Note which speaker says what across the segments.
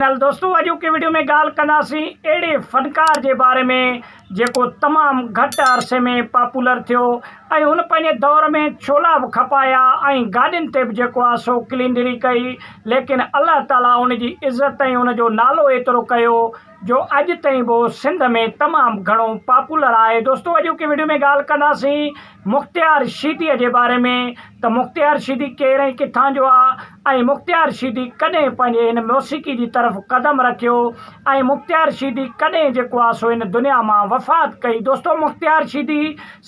Speaker 1: Channel دوستو اڄوڪي video ۾ ڳالهه ڪنداسين اهڙي فنڪار جي باري ۾ جيڪو تمام گهٽ عرصي ۾ پاپولر ٿيو ۽ هن پنهنجي دور ۾ ڇولا به کپايا ۽ گاڏين تي به جيڪو آ سو ڪلينڊري ڪئي ليڪن الله تعالي ان جي عزت ۽ ان جو نالو ايترو ڪيو جو اڄ تائين به هو سنڌ ۾ تمام گهڻو پاپولر آهي دوستو اڄوڪي وڊيو ۾ ڳالهه ڪنداسين مختيار شيدي جي باري ۾ ته مختيار شيدي ڪير ۽ ڪٿان جو آ ۽ مختيار شيدي ڪڏهن پنهنجي هن موسيقي جي طرف قدم رکيو ۽ مختيار شيدي ڪڏهن جيڪو آ سو هن دنيا مان وفات ڪئي دوستو مختيار شيدي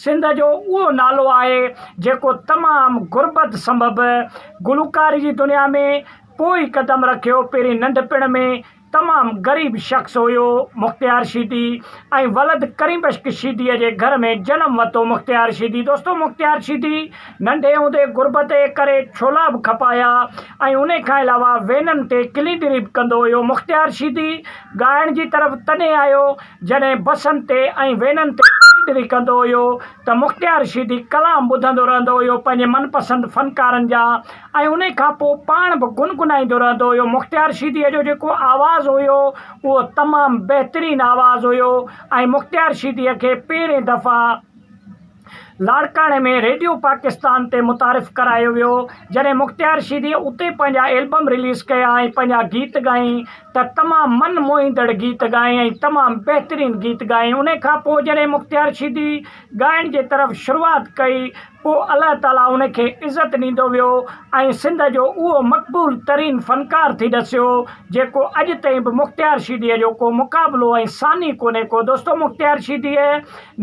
Speaker 1: سنڌ جو اهو نالو آهي جيڪو تمام غربت سبب گلوڪاري جي دنيا ۾ پوء ئي قدم رکيو پهرين ننڍپڻ ۾ تمام غريب شخص هيو مختيار شيدي ۽ ولد ڪريم بخش شيديء جي گهر ۾ جنم ورتو مختيار شيدي دوستو مختيار شيدي ننڍي هوندي غربت جي ڪري ڇولا به کپايا ۽ انهي کان علاوه وينن تي ڪلينڊري به ڪندو هيو مختيار شيدي ڳائڻ جي طرف تڏهن آيو جڏهن بسن تي ۽ وينن تي ڪلينڊري ڪندو هيو ته مختيار شيدي ڪلام ٻڌندو رهندو هيو پنهنجي من پسند فنڪارن جا ۽ انهي کان پوء پاڻ به گنگنائيندو رهندو هيو. مختيار شيديء جو جيڪو آواز هيو اهو تمام بهترين آواز هيو ۽ مختيار شيديء کي پهرين دفعا لاڙڪاڻي ۾ ريڊيو پاڪستان تي متعارف ڪرايو ويو. جڏهن مختيار شيديء اتي پنهنجا البم رليز ڪيا ۽ پنهنجا گيت ڳائين ته تمام من موهيندڙ گيت ڳائين ۽ تمام بهترين گيت ڳائين. انهي کان پوء جڏهن مختيار شيدي ڳائڻ جي طرف شروعات ڪئي پوء الله تعاليٰ ان کي عزت ڏيندو ويو ۽ سنڌ جو اهو مقبول ترين فنڪار ٿي ڏسيو جيڪو اڄ تائين به مختيار شيديء جو ڪو مقابلو ۽ ثاني ڪونهي ڪو دوستو مختيار شيديء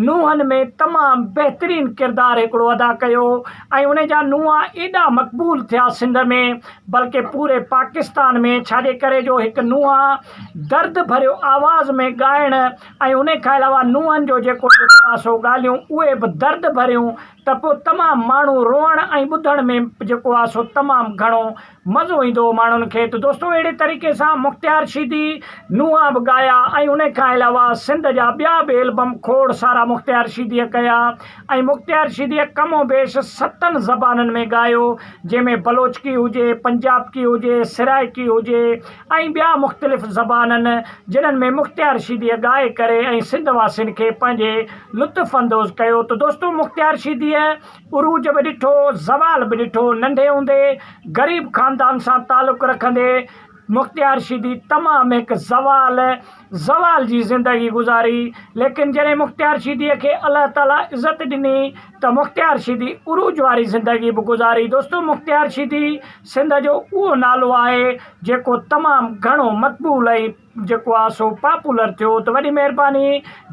Speaker 1: نوحن ۾ تمام بهترين ڪردار هڪڙو ادا ڪيو ۽ ان جا نوحا ايڏا مقبول ٿيا سنڌ ۾ بلڪه پوري پاڪستان ۾ ڇاجي ڪري جو هڪ نوحا درد ڀريو آواز ۾ ڳائڻ ۽ انهي کان علاوه نوحن جو جيڪو جيڪو آ سو ڳالهيون اهي به درد ڀريون ته پوء تمام ماڻهو روئڻ ۽ ٻڌڻ ۾ جيڪو آ سو تمام گهڻو مزو ايندو هو ماڻهن کي ته دوستو اهڙي طريقي سان مختيار شيدي نوحا به ڳايا ۽ انهي کان علاوه سنڌ جا ٻيا به البم کوڙ سارا مختيار شيديء ڪيا ۽ مختيار شيديء ڪم و بيش ستن زبانن ۾ ڳايو جنهن ۾ بلوچڪي هجي پنجابڪي هجي سرائيڪي هجي ۽ ٻيا مختلف زبانن جنھن ۾ مختيار شيديء ڳائي ڪري ۽ سنڌ واسين کي پنھنجي لطف اندوز ڪيو ته دوستو مختيار شيديء عروج به ڏٺو زوال به ڏٺو ننڍي هوندي غريب خاندان سان تعلق رکندي مختيار شيدي تمام هڪ زوال زوال جي زندگي گذاري ليڪن جڏهن مختيار شيديء کي الله تعالي عزت ڏني ته مختيار شيدي عروج واري زندگي به گذاري دوستو مختيار شيدي سنڌ جو اهو نالو آهي جيڪو تمام گهڻو مقبول ۽ جيڪو آهي سو پاپولر ٿيو ته وڏي مهرباني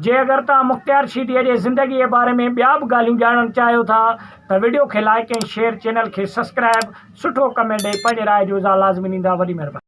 Speaker 1: جي اگر توهان مختيار شيدي جي زندگي جي باري ۾ ٻيا به ڳالهيون ڄاڻڻ چاهيو ٿا ته وڊيو کي لائيڪ ۽ شيئر چينل کي سسڪرائب سٺو ڪمينٽ ڏئي پنهنجي راء جو اظهار لازمي ڏيندا وڏي مهرباني.